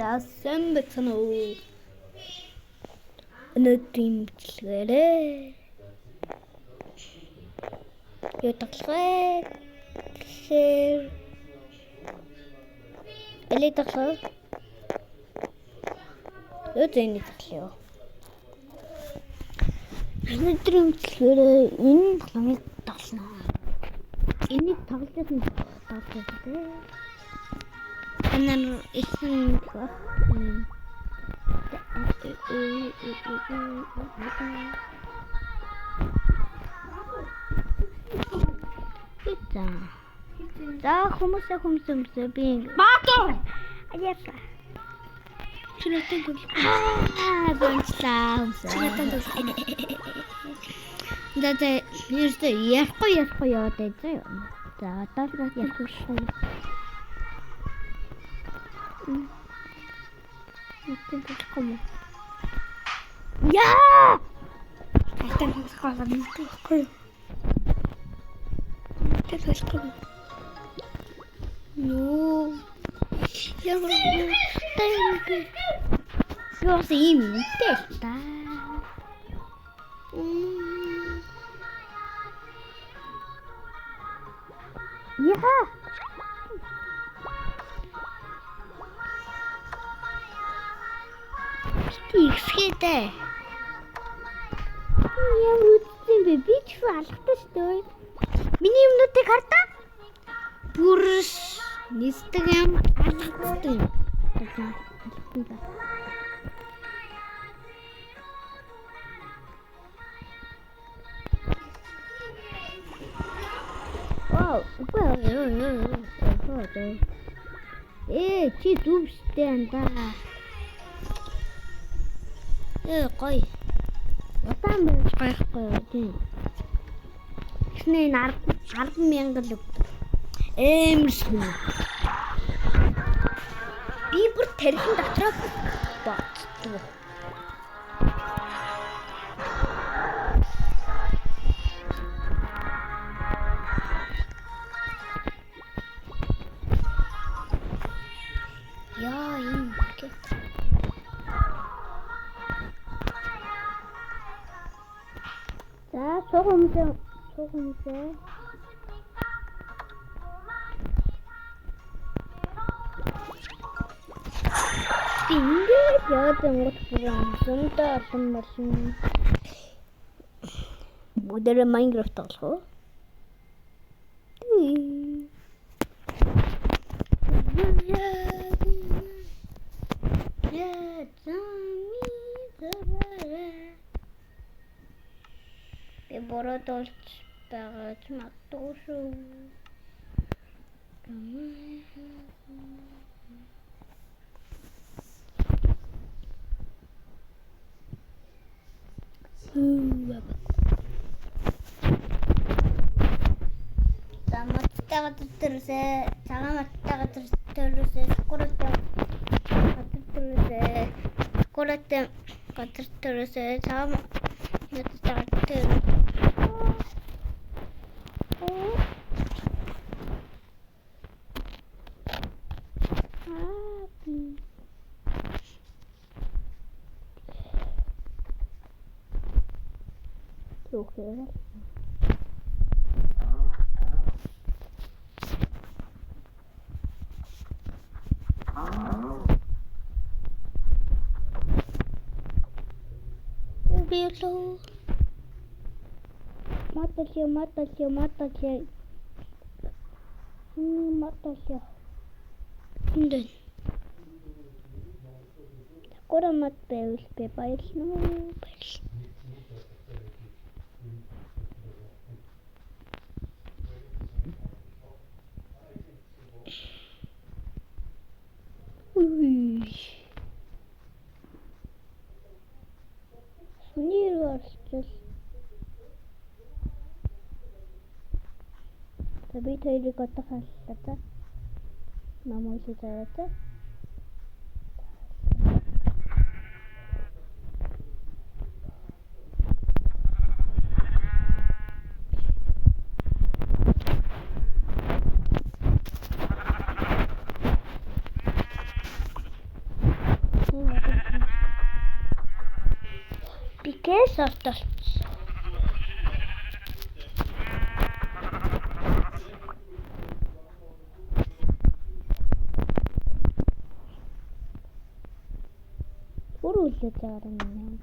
За, сайн байцгаана уу? Өнөөдрийн бичлэгээрээ юу тоглох вэ гэхээр эле тоглох. Юу зэний тоглоё. Өнөөдрийн бичлэгээрээ энэ тоглоомыг тоглоно. Энийг тоглож байсан тоглож байсан. Танаар ихэн байх. За. За, хүмүүсээ хүмүүсээ хүмүүсээ би ингэ. Баатар. Аяаса. Чи надад тоглох. Аа, гончлаа хүмүүсээ. Чи надад тоглох. За за, ерөөсөө ярихгүй яваад байж заа. За, одоо л ярихгүй шүү. Надад тоглохгүй юм. Яа! Надад тоглохгүй байгаа юм байхгүй юу? Надад тоглохгүй юм. Нүү. Ямар нүүртэй юм бэ? Би бас ийм юмтай л та. Яа! Бити ихсгээдэ. Ямар үтсэн бэ? Би ч гэсэн алхтай шүү дээ. Миний юмнуудыг хардаа. Бүр нисдэг юм алхдаг юм. Алхдаг юм. Вау, үгүй ёо ёо ёо. Э, чи зүв штэ анда. Э, гоё. Удаан байж гоёхгүй юу тийм. Тэгснэ энэ 10 10,000 л өгдөг. Амар сүн. Би бүр тархин дотроо боддог. Яа, энэ маркет. За, суух хүмүүсээ суух хүмүүсээ. Би ингээд яваад өнгөт бүр зөндөө олон болно. Бүгдээрээ Minecraft тоглох уу? Тий. Би бороод олж байгаа ч магадгүй шүү. За, модтой газар төрөөсөө, цагаан модтой газар төрөөсөө, шоколадтай газар төрөөсөө, шоколадтай газар төрөөсөө, цагаан модтой газар төрөөсөө. Түүхээр. Билүү. Маталё, маталё, маталё. Маталё. Энд. Сакура мат байвал би баярлна. Баярлна. Үгүй. Сүний рүү орчвол. За, би хоёрыг одоо хааллаа за. Намайг л заяа за. Тэс ортолч. Бүр үлдээж байгаа юм юм.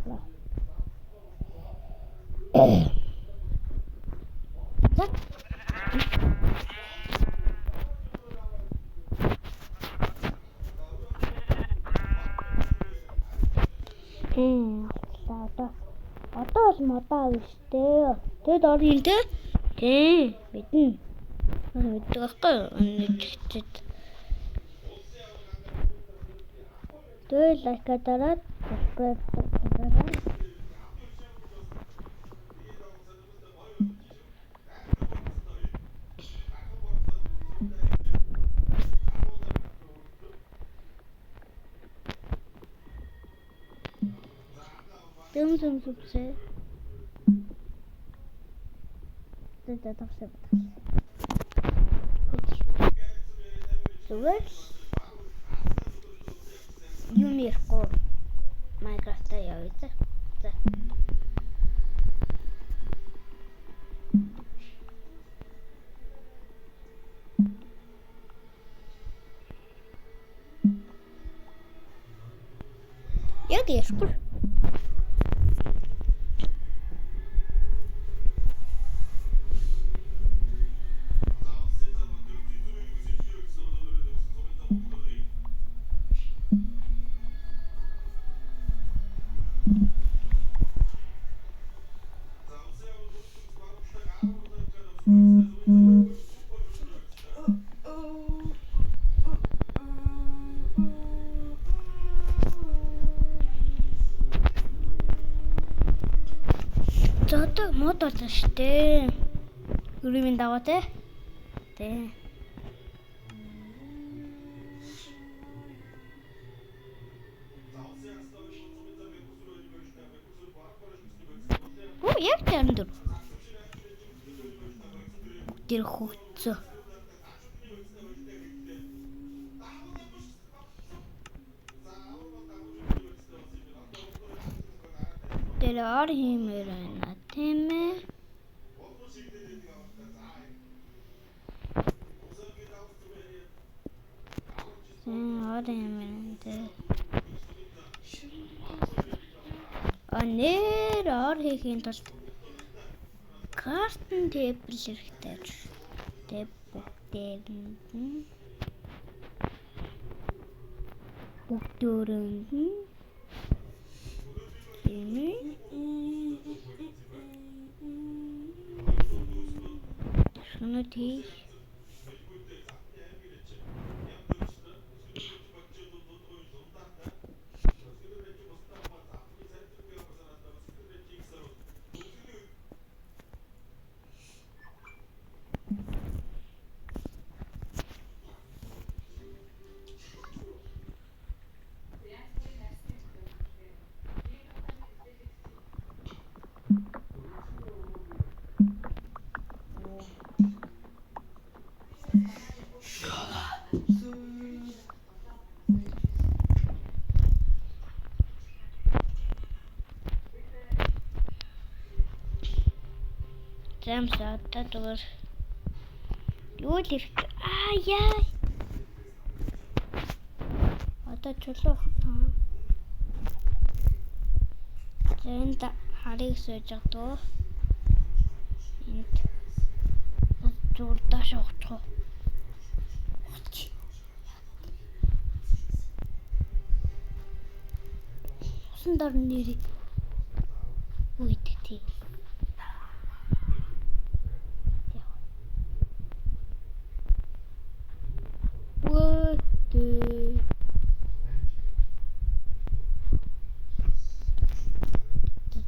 За. Одоо одоо бол модоо авна шүү дээ. Тэгэд орё юм те. Тий, мэднэ. Мэддэг байхгүй юу? Нэг чигчэд. Тэгээд лайк дараад subscribe дараарай. Дөм зөм зүпсээ. Тэгээд тавсаа батал. Зүгээр л юм ярихгүй Minecraft-аа явъя за. За. Яг ярихгүй. За одоо мод болсон шүү дээ. Өрөөний дагуу те. Тэ. Оо яг 64. Бүгд хөгцөө. Тэр ор хиймээр байна тийм ээ. Тийм ор хиймээр байна дээ. А нэр ор хийхийн тулд картон table хэрэгтэй. Тэг бүгдээр нь бүгдөөрөнд нь тийм ээ. Шөнө тийш. Замсаа одоо зүгээр юу л хэрэгтэй. Аа яа. Одоо чулуу. За энд харыг сууж байгаа. Энд зүгээр доош ухчих. Усан дор нэрээ үйдэг тий.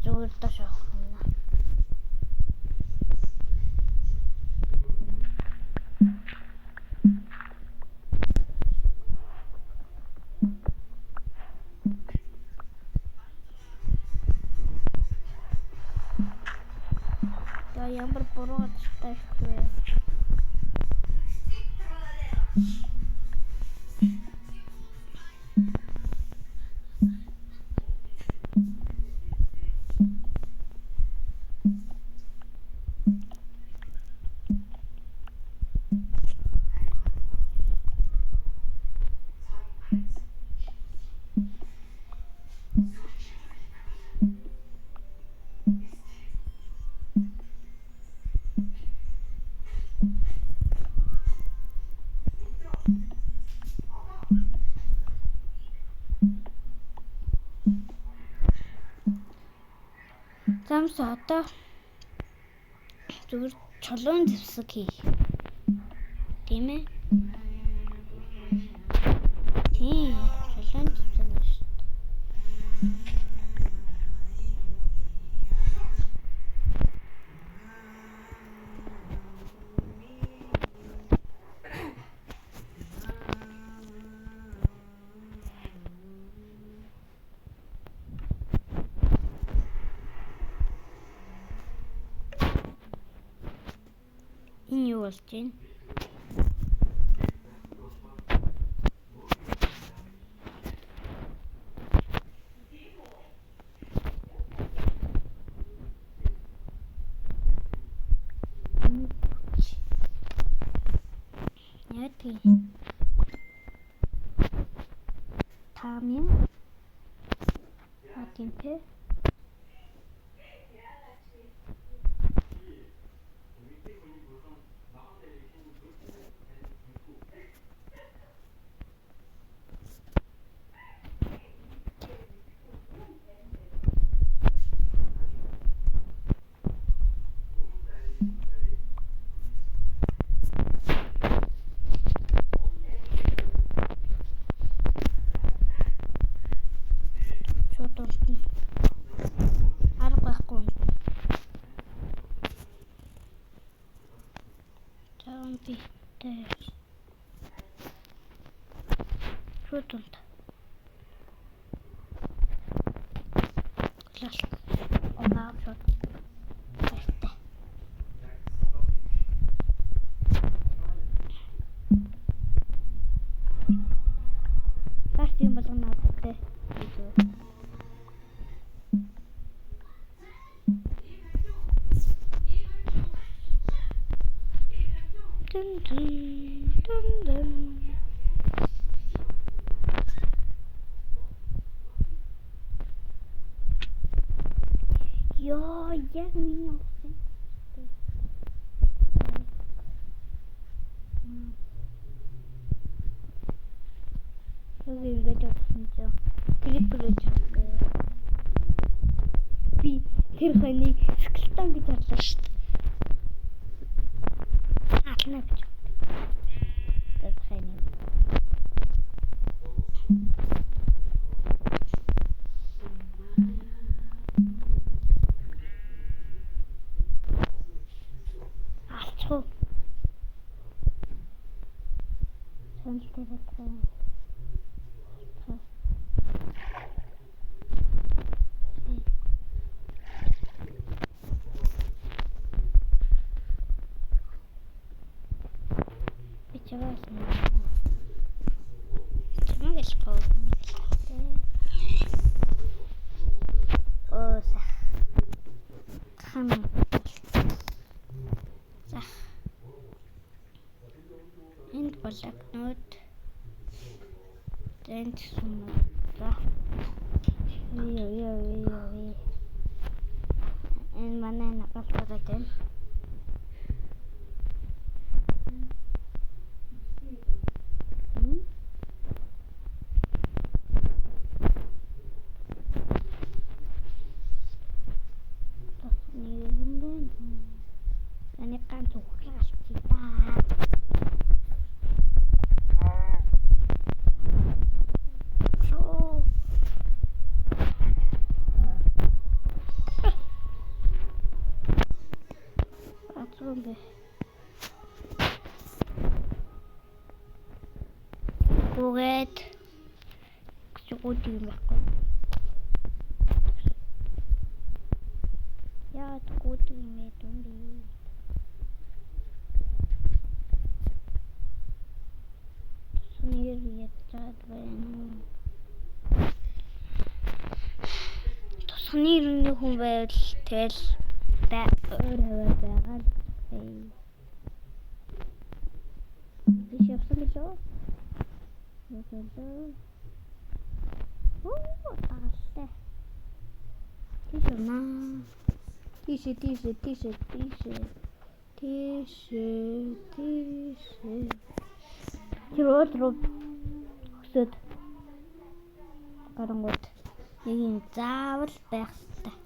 Зүгээр доош явах юм аа. За ямар буруу газартай шүү. Ямс одоо зүгээр чулуун зэвсэг хий. Тийм ээ? Тийм, чулуун зэвсэг шүү дээ. Энэ юу болж байна? Яг тийм. Таамын. А тийм те. Шууд унтна. Арга байхгүй унтна. За унтъя. Шууд унт. Лал. Онаа шууд. Баяртай. Гарч юм болгоно надтай. Дун дун дун дун. Йоо, яг миний утсан. Яг ингэж бодсон чинь creeper гэж бодсон. Би тэр хоног skeleton гэж бодлоо шүү дээ. Ална гэж. За ханыг. Алцгүй. Сонирхолтой байдаг. Би чамайг олно. Чамайг олохгүй. Оо сах. Хам. Сах. Энд блокнот. Энд сүмэ. За. Юу юу юу. Энэ манай нагалбараад байна. Нэг юм байна. Энийг ганц үхэл алчий та. Шоо. Ацгүй бэ. Гүгээд гүд юм байхгүй. Яагаад гүд юм бэ дүн бэ? Тусны ядчаад байна. Тусганы иргэний хүн байвал тэгэл өөр хаваа байгаа л бай. Биш явсан гэлөө? Явсан. Оо, таалтай. Тийш унаа. Тийш тийш тийш тийш. Тийш тийш. Тэр уул руу өсөд гарангууд нэг юм заавал байх хэрэгтэй.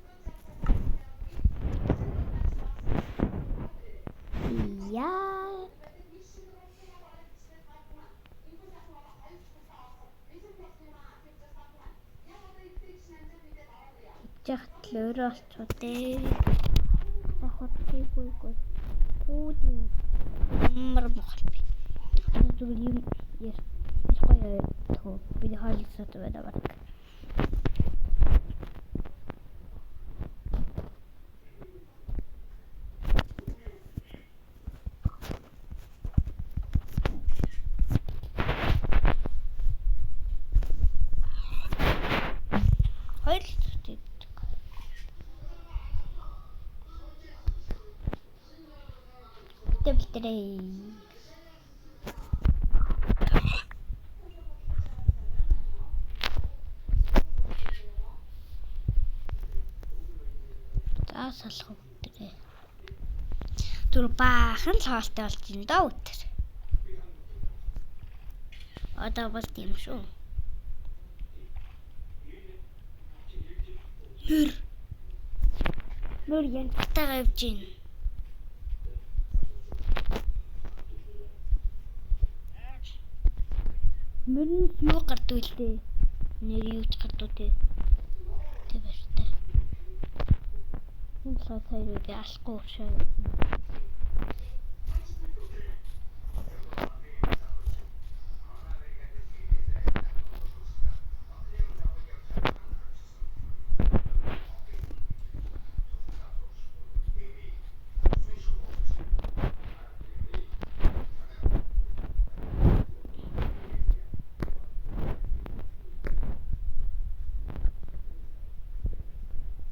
Яхад л өөрөө олчихоо дээ. За хурдгүй гоо. Күүд ямар мохол бэ? Одоо зүгээр юм ярихгүй тоо. Би хойлсод байна баг. Хоёрлцод иддэг. Тэвлэрээ. За салах үгдэрээ. Түр баахан л хоолтой болж ин доо үтэр. Одоо бол тийм шүү. Мөр. Мөр янтайгаа явж гин. Мөрнөөс юу гардаг вэ? Нэр юу ч гардаг те. Тэ баяртай. Энэ талаар хоёрыг би алахгүй уушаа.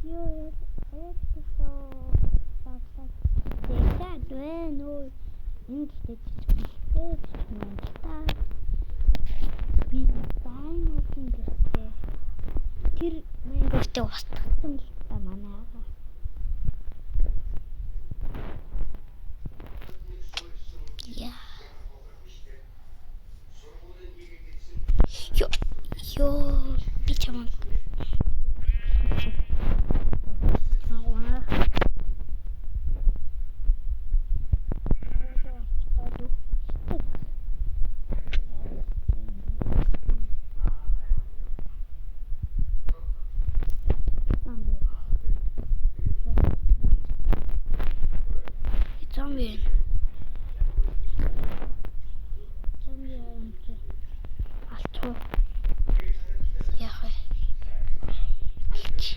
Юу яг Тэгээд вэ нөө энэ гэхдээ жижигтэй жижиг юм л та. Би дайнуудын гэртээ тэр Minecraft-ыг устгасан л та манай ага. Яа. Йоо ёо би чамаг Зомби. Зомби юм чи. Алчуу. Яах вэ? Алч.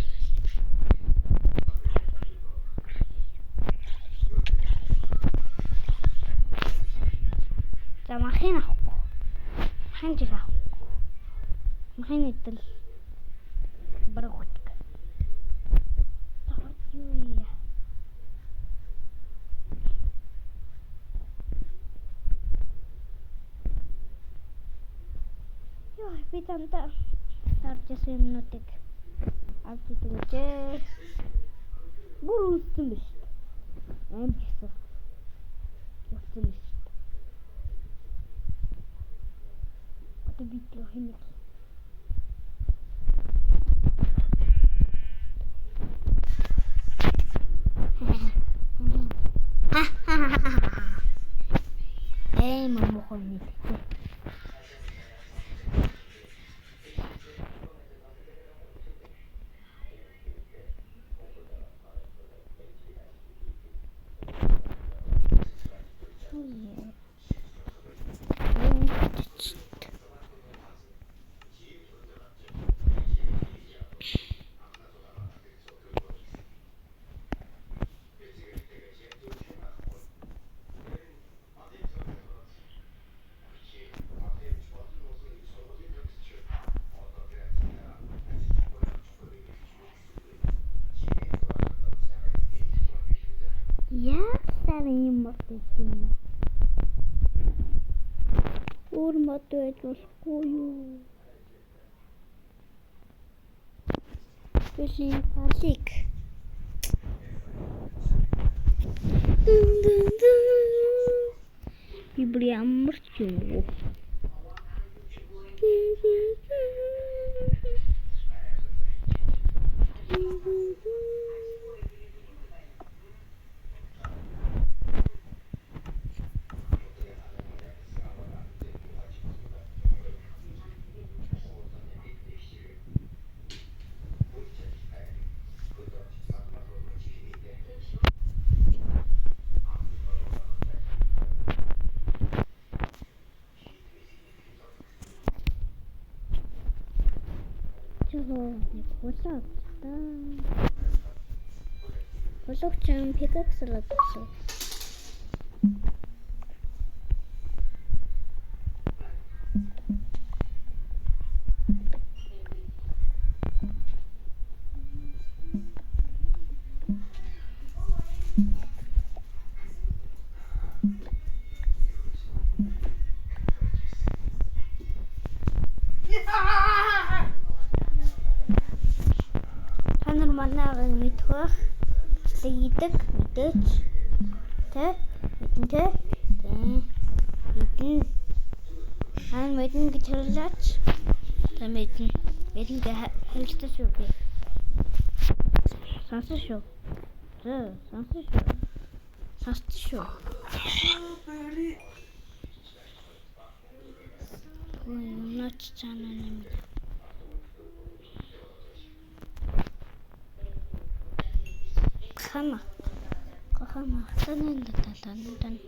За махын авахгүй. Махын жиг авахгүй. Махын идэл бараг хөтг. За юу яа? Йоо, би дандаа тарж исэн юмнуудыг авч идэг гэжээ. Бүр үнсэн биш. Аим гэсэн. Явсан биш. Одоо би тэр хэнийг Эм мохоо нэгтэй. Яасан юм мод юм. Өөр мод байж болохгүй юу? Биши палик. Дун дун дун. Би бүр ямар ч юм уу. Дун дун дун. Дун дун дун. Чого нэг хулаа та. Хулууч юм pickaxe л авсан. Та нар манайг мэдэх байх. Бичлэг хийдэг мэдээч. Тэ? Мэдэн тэ? Тэ. Мэдэн. Аа мэдэн гэж хариулаач. Та мэдэн. Мэдэн гэж хариултаа шүү би. Сонсон шүү. Зөө, сонсон шүү. Сонссон шүү. Наач цаана юм. Хама. Хама. Танан тан тан.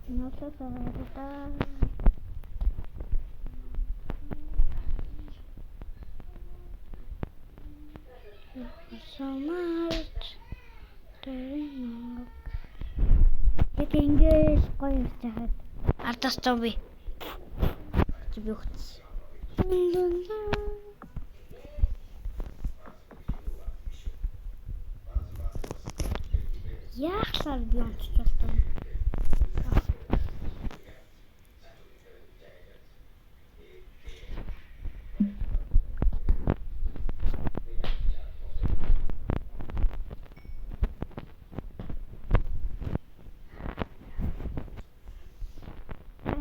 Носоо. So much. Яг ингэж гоё ярьж байхад ардаас зомби. Би өгсөн. Яахлаар би онцож болтоо.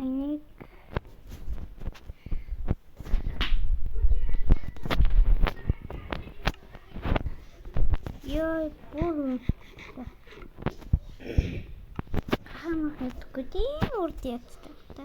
Энийг яа бүр хамаа хэдгүй тийм урд яддаг та.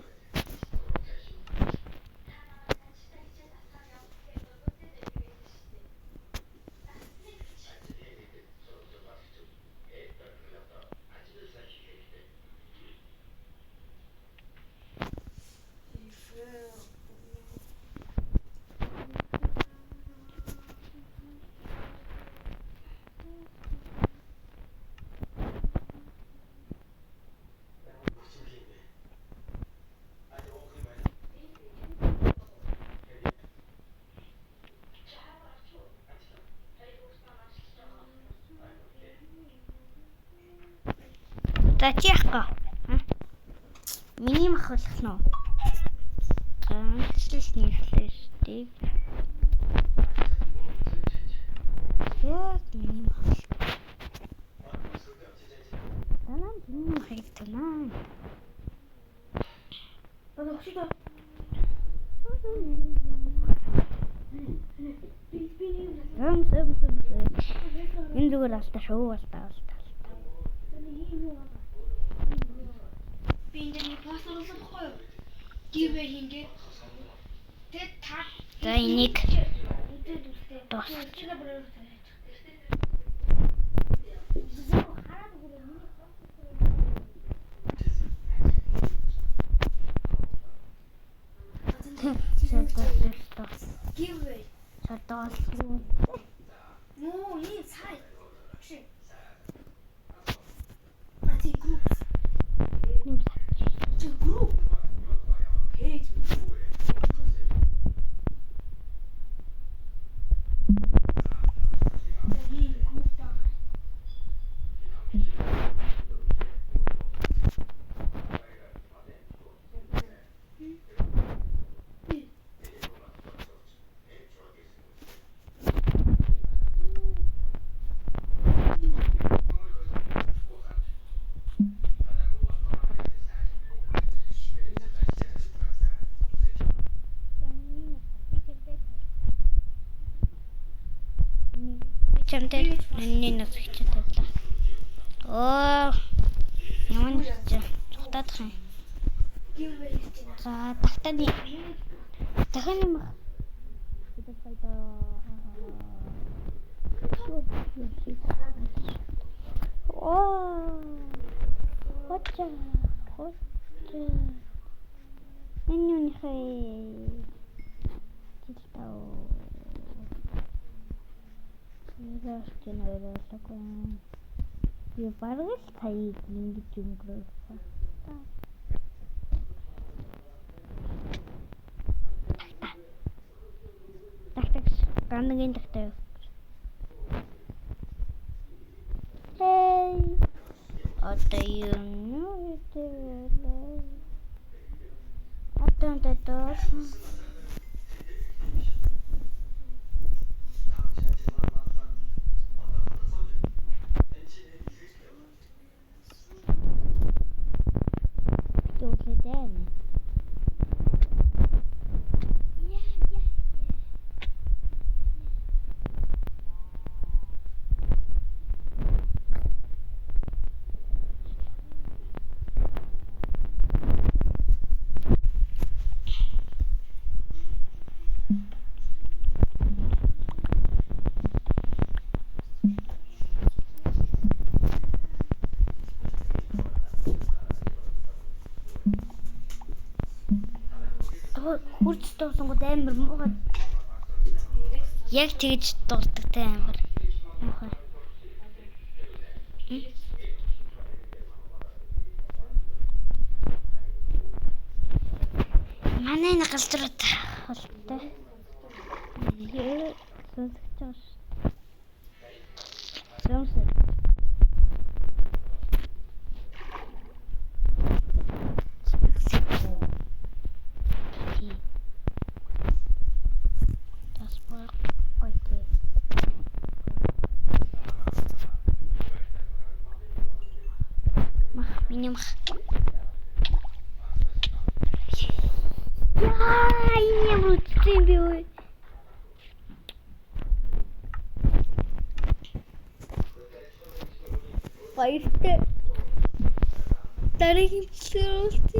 За чи яах вэ? Миний мах болох нь уу? Ганцлал нэрлээ шүү дээ. Яг миний мах. Танаа миний мах хийгдэнэ. Сэм сэм сэм. Энэ зүгээр алдаа шүү алдаа алдаа. Би энэ нэг пост оруулсан байхгүй юу? Giveaway хийнгээ. Тэгээд та За энийг дуусгах. Giveaway. Шатаалгүй. Нөө энэ цай. Чи. А тий group. Чи group. Page. Энэ group даа. Би чамтай миний нас хичээд тавилаа. Оо. Ямар нэг чи цухтаадах юм. Giveaway хийж байна. За тагтааны дахин юм. Бид баяа. Оо. Оча. Энэ юуныхээ жил таа. Би бараг л саяыг ингэж өнгөрөөсөн. Тагтаг. Гандагийн тагтаа. Хей. Одоо юм юу вэ? Одоо одоо Дуудлаа. Хурц дуусангууд амар муухай. Яг тэгж дурдаг те амар. Муухай. Манай нэг галзрууд холтой. Сонсогч байгаа шүү. Сонсоо. Миний мах. Яа, энэ ямар үтсэн юм бэ өө? Баяртай. Дараагийн бичлэгээр уулзъя.